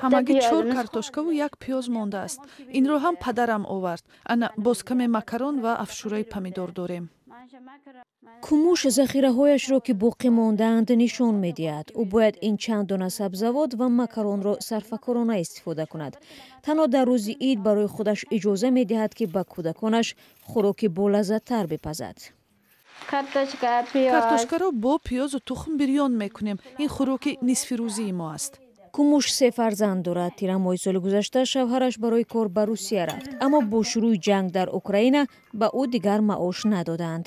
Ҳамагӣ чор картошкаву як пиёз мондааст. Инро ҳам падарам овард. Ана, боз каме макарон ва афшураи помидор дорем. Кумуш захираҳояшро, ки боқӣ мондаанд, нишон медиҳад. Ӯ бояд ин чанд дона сабзавот ва макаронро сарфакорона истифода кунад. Танҳо дар рӯзи ид барои худаш иҷоза медиҳад, ки ба кӯдаконаш хӯроки болаззаттар бипазад. Картошкаро бо пиёзу тухм бирён мекунем. Ин хӯроки нисфирӯзии мо аст. Кумуш се фарзанд дорад. Тирамоҳи соли гузашта шавҳараш барои кор ба Русия рафт, аммо бо шурӯъи ҷанг дар Украина ба ӯ дигар маош надоданд.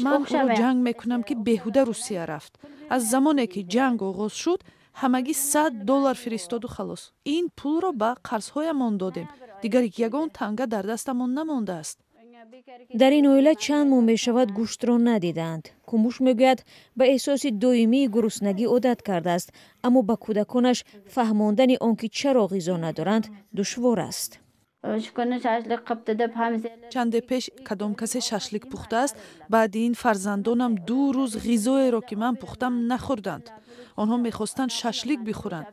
Ман ӯро ҷанг мекунам, ки беҳуда Русия рафт. Аз замоне ки ҷанг оғоз шуд, ҳамагӣ 100 доллар фиристоду халос. Ин пулро ба қарзҳоямон додем, дигар ягон танга дар дастамон намондааст. Дар ин оила чанд моҳ мешавад, гӯштро надидаанд. Кумуш мегӯяд, ба эҳсоси доимии гуруснагӣ одат кардааст, аммо ба кӯдаконаш фаҳмондани он ки чаро ғизо надоранд, душвор аст. Чанде пеш кадом касе шашлик пухтааст. Баъди ин фарзандонам 2 рӯз ғизоеро, ки ман пухтам, нахӯрданд. Онҳо мехостанд шашлик бихӯранд.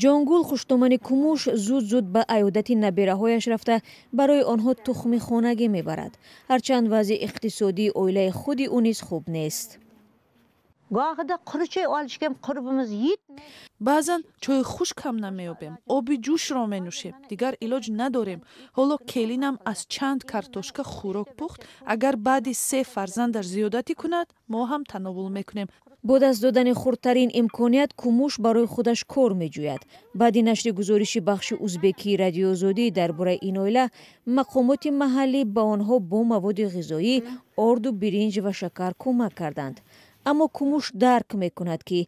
Ҷонгул, хуштомани Кумуш, зуд зуд ба аёдати набераҳояш рафта, барои онҳо тухми хонагӣ мебарад, ҳарчанд вазъи иқтисодии оилаи худи ӯ низ хуб нест. Gohida quruq choy olishga ham qurbimiz yetmay. Баъзан чойи хушк ҳам намеёбем, оби ҷӯшро менӯшем. Дигар илоҷ надорем. Ҳоло келинам аз чанд картошка хӯрок пухт. Агар баъди се фарзандаш зиёдатӣ кунад, мо ҳам тановул мекунем. Бо даст додани хурдтарин имконият Кумуш барои худаш кор меҷӯяд. Баъди нашри гузориши бахши узбекии Радиоозодӣ дар бораи ин оила, мақомоти маҳаллӣ ба онҳо бо маводи ғизоӣ, орду биринҷ ва шакар кӯмак карданд. Аммо Кумуш дарк мекунад, ки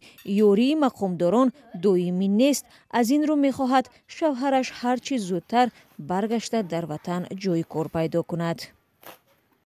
ёрии мақомдорон доимӣ нест. Аз ин рӯ мехоҳад, шавҳараш ҳар чӣ зудтар баргашта, дар ватан ҷойи кор пайдо кунад.